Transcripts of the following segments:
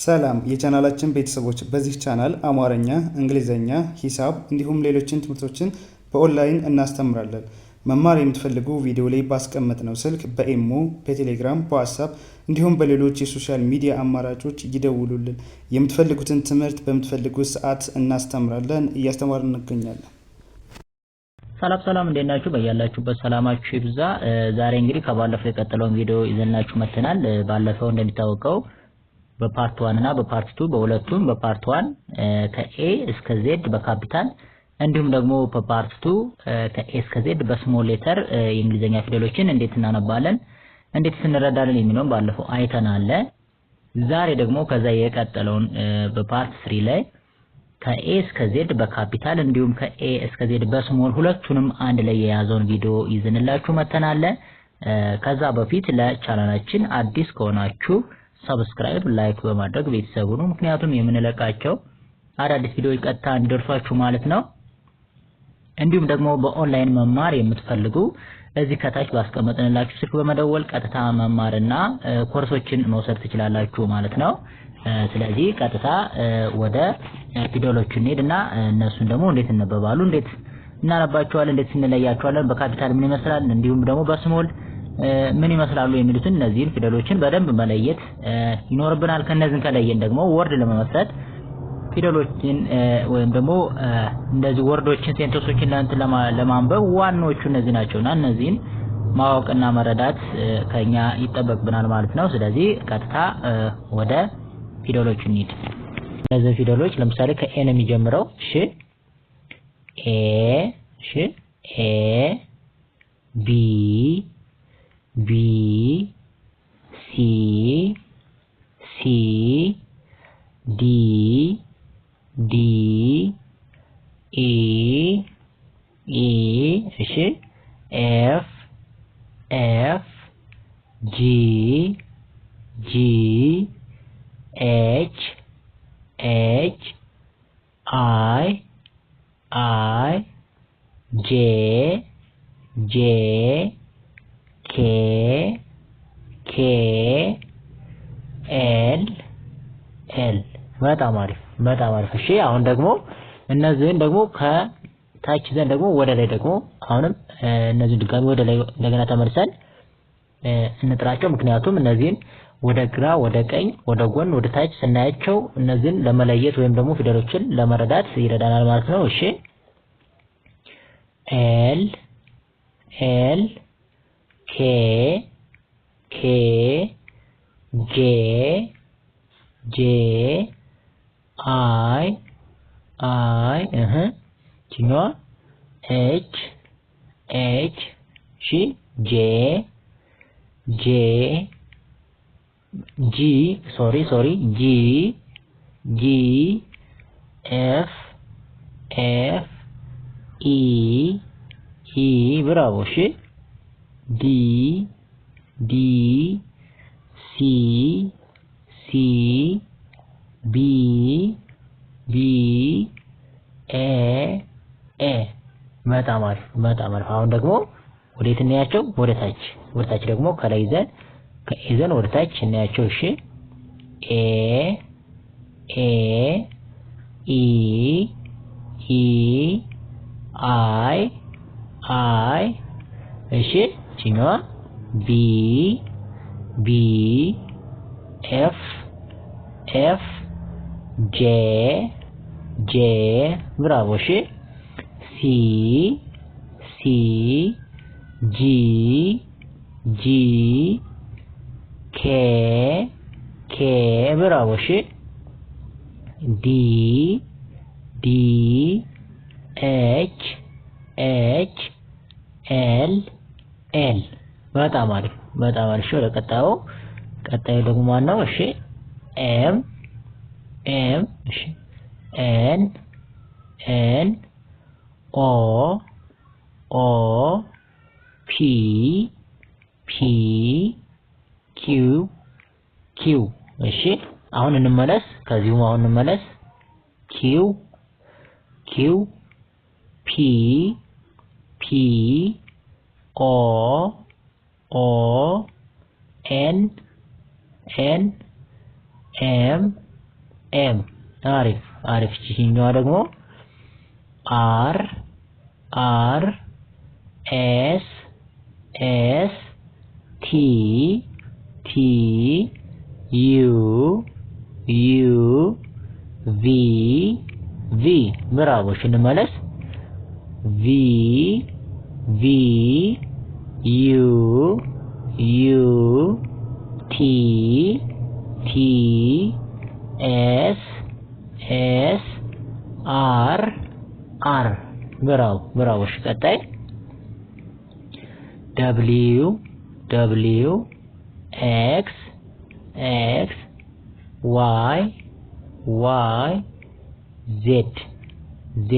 ሰላም የቻናላችን ቤተሰቦች፣ በዚህ ቻናል አማርኛ፣ እንግሊዝኛ፣ ሂሳብ እንዲሁም ሌሎችን ትምህርቶችን በኦንላይን እናስተምራለን። መማር የምትፈልጉ ቪዲዮ ላይ ባስቀመጥነው ስልክ በኢሞ፣ በቴሌግራም፣ በዋትሳፕ እንዲሁም በሌሎች የ social media አማራጮች ይደውሉልን። የምትፈልጉትን ትምህርት በምትፈልጉት ሰዓት እናስተምራለን፣ እያስተማርን እንገኛለን። ሰላም ሰላም፣ እንዴት ናችሁ? በያላችሁበት ሰላማችሁ ይብዛ። ዛሬ እንግዲህ ከባለፈው የቀጠለውን ቪዲዮ ይዘንላችሁ መጥተናል። ባለፈው እንደሚታወቀው በ part 1 እና በ part 2፣ በሁለቱም በ part 1 ከ A እስከ Z በ ካፒታል እንዲሁም ደግሞ በ part 2 ከ A እስከ Z በ small letter የእንግሊዝኛ ፊደሎችን እንዴት እናነባለን፣ እንዴት እንረዳለን የሚለውን ባለፈው አይተናል። ዛሬ ደግሞ ከዛ የቀጠለውን በ part 3 ላይ ከ A እስከ Z በ capital እንዲሁም ከ A እስከ Z በ small ሁለቱንም አንድ ላይ የያዘውን ቪዲዮ ይዘንላችሁ መጥተናል። ከዛ በፊት ለቻናላችን አዲስ ከሆናችሁ subscribe፣ like በማድረግ ቤተሰብ ሁኑ። ምክንያቱም የምንለቃቸው አዳዲስ ቪዲዮዎች ቀጥታ እንዲደርሷችሁ ማለት ነው። እንዲሁም ደግሞ በኦንላይን መማር የምትፈልጉ እዚህ ከታች ባስቀመጥንላችሁ ስልክ በመደወል ቀጥታ መማርና ኮርሶችን መውሰድ ትችላላችሁ ማለት ነው። ስለዚህ ቀጥታ ወደ ፊደሎቹ እንሄድና እነሱን ደግሞ እንዴት ይነበባሉ፣ እንዴት እናነባቸዋለን፣ እንዴት እንለያቸዋለን፣ በካፒታል ምን ይመስላል፣ እንዲሁም ደግሞ በ small ምን ይመስላሉ የሚሉትን እነዚህን ፊደሎችን በደንብ መለየት ይኖርብናል። ከነዚህን ከለየን ደግሞ word ለመመስረት ፊደሎችን ወይም ደግሞ እንደዚህ word ኦችን፣ sentence ኦችን ለእንትን ለማንበብ ዋናዎቹ እነዚህ ናቸውና እነዚህን ማወቅና መረዳት ከኛ ይጠበቅብናል ማለት ነው። ስለዚህ ቀጥታ ወደ ፊደሎቹ እንሂድ። እነዚህ ፊደሎች ለምሳሌ ከ A ነው የሚጀምረው። እሺ፣ A፣ እሺ፣ A፣ B፣ B፣ C፣ C፣ D፣ D፣ E፣ E፣ እሺ፣ F፣ F፣ G፣ G፣ H፣ H፣ I፣ I፣ J፣ J፣ K፣ K፣ L፣ L። በጣም አሪፍ፣ በጣም አሪፍ። እሺ፣ አሁን ደግሞ እነዚህን ደግሞ ከታች ይዘን ደግሞ ወደ ላይ ደግሞ አሁንም እነዚህን ድጋሚ ወደ ላይ እንደገና ተመልሰን እንጥራቸው። ምክንያቱም እነዚህን ወደ ግራ፣ ወደ ቀኝ፣ ወደ ጎን፣ ወደ ታች ስናያቸው እነዚህን ለመለየት ወይም ደግሞ ፊደሎችን ለመረዳት ይረዳናል ማለት ነው። እሺ፣ L፣ L፣ K፣ K፣ J፣ J፣ I፣ I፣ እህ ችኛዋ H፣ H፣ እሺ፣ J፣ J፣ G፣ sorry, sorry፣ G፣ G፣ F፣ F፣ E፣ E፣ bravo። እሺ፣ D፣ D፣ C፣ C፣ B፣ B፣ A፣ A። በጣም አሪፍ፣ በጣም አሪፍ። አሁን ደግሞ ወዴት እናያቸው? ወደ ታች። ወደ ታች ደግሞ ከላይ ይዘን፣ ከ A ይዘን ወደ ታች እናያቸው። እሺ፣ A፣ A፣ E፣ E፣ I፣ I፣ እሺ፣ ችኛዋ B፣ B፣ F፣ F፣ J፣ J፣ bravo። እሺ፣ C፣ C፣ G፣ G፣ K፣ K፣ bravo። እሺ፣ D፣ D፣ H፣ H፣ L፣ L። በጣም አሪፍ፣ በጣም አሪፍ። እሺ፣ ወደ ቀጣዩ። ቀጣዩ ደግሞ ማን ነው? እሺ፣ M፣ M፣ እሺ፣ N፣ N፣ O፣ O፣ P፣ P፣ Q፣ Q። እሺ፣ አሁን እንመለስ። ከዚሁም አሁን እንመለስ። Q፣ Q፣ P፣ P፣ O፣ O፣ N፣ N፣ M፣ M። አሪፍ አሪፍ። ይችኛዋ ደግሞ R R S S T T U U V V። ብራቮ። እሺ እንመለስ። V V U U T T S S R R። ብራቮ ብራቮ። እሺ ቀጣይ W W X X Y Y Z Z።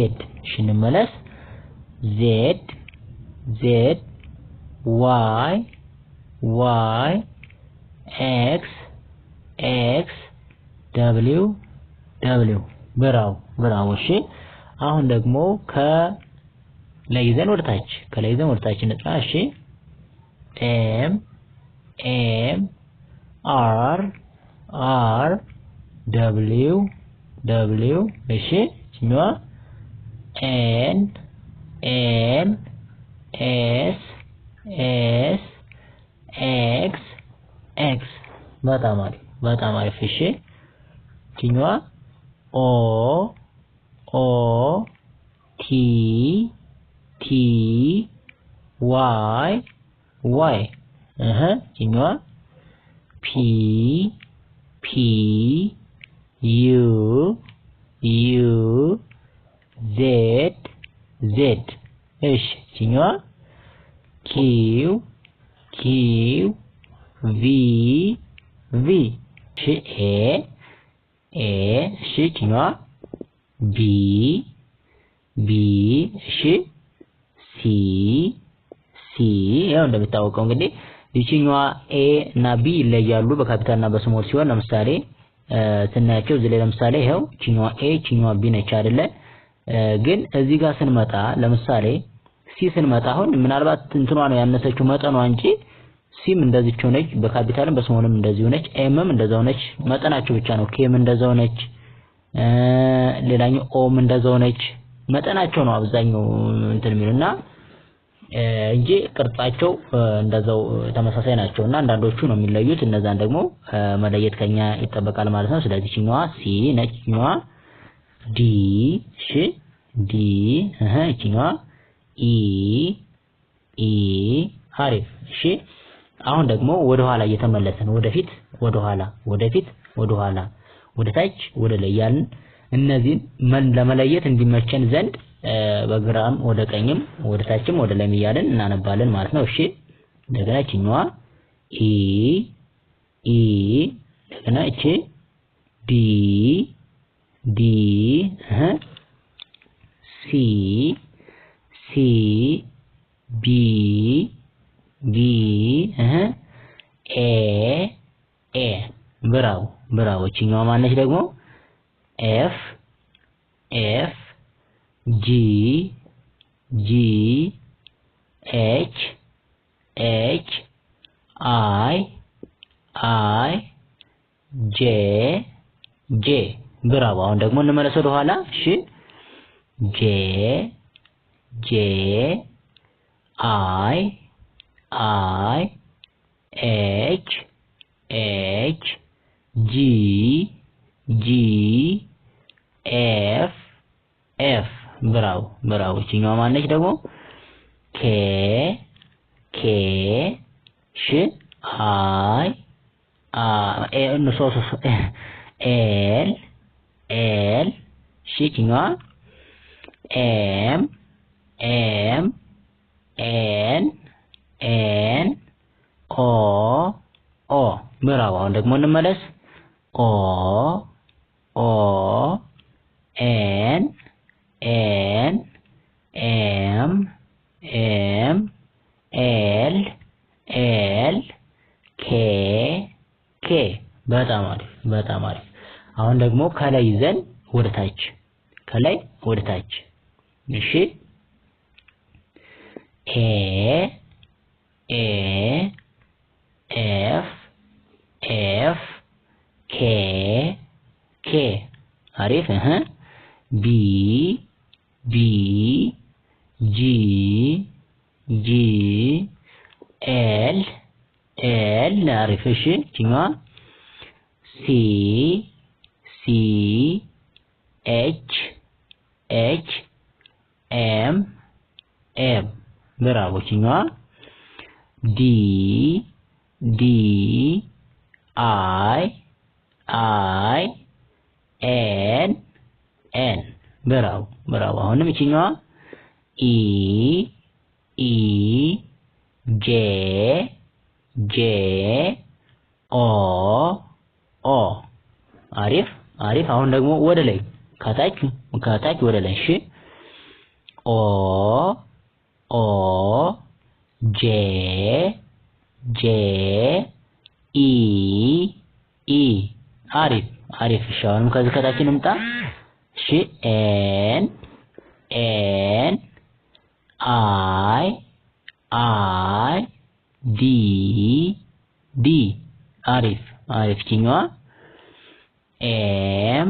እሺ እንመለስ። Z Z Y Y X X W W። ብራቮ ብራቮ። እሺ አሁን ደግሞ ከላይ ይዘን ወደ ታች ከላይ ይዘን ወደ ታች እንጥራ። እሺ M M R R W W። እሺ እቺኛዋ N N S S X X። በጣም አሪፍ በጣም አሪፍ። እሺ እቺኛዋ O O T T Y Y። እህ እቺኛዋ P P U U Z Z። እሺ እቺኛዋ Q Q V V። እሺ A A። እሺ እቺኛዋ B B። እሺ C C። ያው እንደሚታወቀው እንግዲህ ይችኛዋ A እና B ይለያሉ በካፒታል እና በ small ሲሆን ለምሳሌ ስናያቸው እዚህ ላይ ለምሳሌ ይኸው ይችኛዋ A ይችኛዋ B ነች አይደለ? ግን እዚህ ጋር ስንመጣ ለምሳሌ C ስንመጣ አሁን ምናልባት እንትኗ ነው ያነሰችው መጠኗ እንጂ C ም እንደዚች ሆነች፣ በካፒታልም በ small ም እንደዚሁ ነች። M ም እንደዛው ነች፣ መጠናቸው ብቻ ነው። K ም እንደዛው ነች፣ ሌላኛው O ም እንደዛው ነች። መጠናቸው ነው አብዛኛው እንትን የሚሉና እንጂ ቅርጻቸው እንደዛው ተመሳሳይ ናቸው እና አንዳንዶቹ ነው የሚለዩት። እነዛን ደግሞ መለየት ከኛ ይጠበቃል ማለት ነው። ስለዚህ ይችኛዋ C ነች፣ ይችኛዋ D። እሺ D። እህ ይችኛዋ E E። አሪፍ። እሺ አሁን ደግሞ ወደ ኋላ እየተመለስን ወደፊት ወደ ኋላ ወደፊት ወደ ኋላ ወደ ታች ወደ ላይ ያልን እነዚህን ለመለየት እንዲመቸን ዘንድ በግራም ወደ ቀኝም ወደ ታችም ወደ ላይም እያልን እናነባለን ማለት ነው። እሺ እንደገና እቺኛዋ E E። እንደገና እቺ D D። እህ C C B B። እህ A A። ብራቮ ብራቮ። እቺኛዋ ማነች ደግሞ? F F G G H H I I J J። ብራቮ። አሁን ደግሞ እንመለስ ወደ ኋላ። እሺ J J I I H H G G F F። ብራቮ ብራቮ። እቺኛዋ ማነች ደግሞ? K K። እሺ I A ሶ ሶ L L። እሺ እቺኛዋ M M N N O O። ብራቮ። አሁን ደግሞ እንመለስ። O O N N M M L L K K። በጣም አሪፍ በጣም አሪፍ። አሁን ደግሞ ከላይ ይዘን ወደ ታች ከላይ ወደ ታች። እሺ A A F F K K። አሪፍ። እህ B B G G L L አሪፍ። እሺ እቺኛዋ C C H H M M bravo። እቺኛዋ D D I I N N bravo bravo። አሁንም እቺኛዋ E E J J O O አሪፍ አሪፍ። አሁን ደግሞ ወደ ላይ ከታች ከታች ወደ ላይ። እሺ O O J J E E አሪፍ አሪፍ። እሺ አሁንም ከዚህ ከታች እንምጣ። እሺ N N I I D D አሪፍ አሪፍ። እቺኛዋ M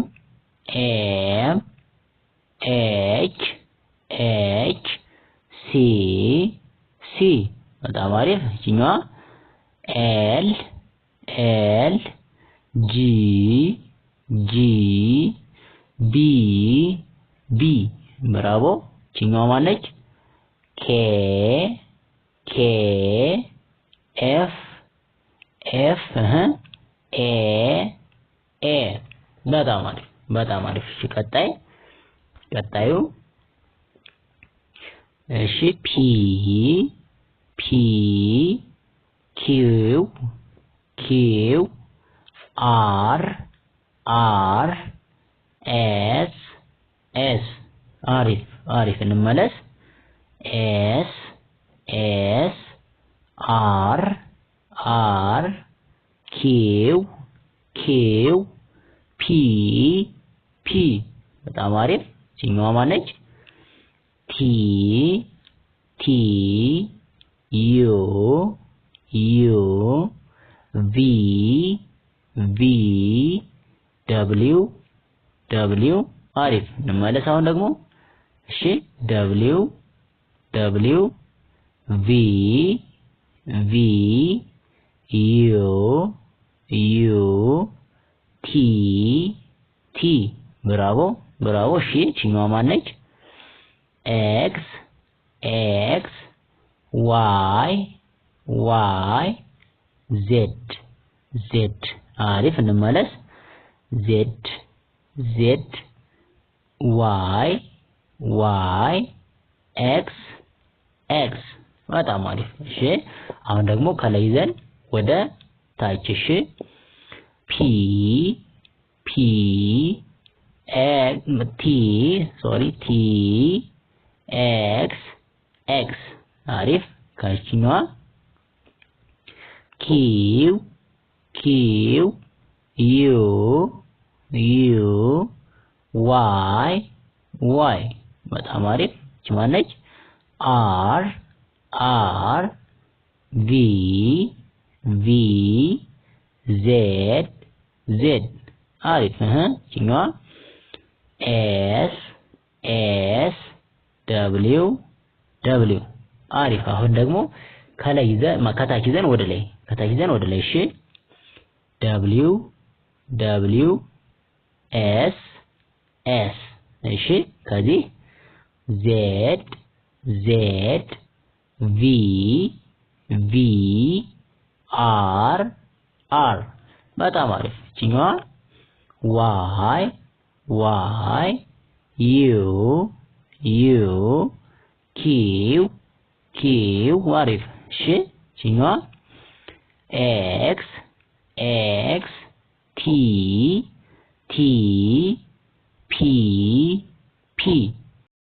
M H H C C በጣም አሪፍ። እቺኛዋ L L G G B B bravo። እቺኛዋ ማነች? K K F F A A በጣም አሪፍ በጣም አሪፍ። እሺ ቀጣይ ቀጣዩ እሺ P P Q Q R R S S አሪፍ አሪፍ። እንመለስ። S S R R Q Q P P በጣም አሪፍ። እቺኛዋ ማነች? T T U U V V W W አሪፍ። እንመለስ። አሁን ደግሞ እሺ W W V V U U T T bravo bravo። እሺ እቺኛዋ ማነች? X X Y Y Z Z አሪፍ። እንመለስ። Z Z Y Y X X በጣም አሪፍ። እሺ አሁን ደግሞ ከላይ ይዘን ወደ ታች። እሺ P P T sorry T X X አሪፍ። ከዚህኛዋ Q Q U U Y Y በጣም አሪፍ። እቺ ማነች? R R V V Z Z አሪፍ። እህ እቺኛዋ S S W W አሪፍ። አሁን ደግሞ ከላይ ይዘን ከታች ይዘን ወደ ላይ ከታች ይዘን ወደ ላይ። እሺ W W S S እሺ ከዚህ Z Z V V R R በጣም አሪፍ። እቺኛዋ Y Y U U Q Q አሪፍ። እሺ እቺኛዋ X X T T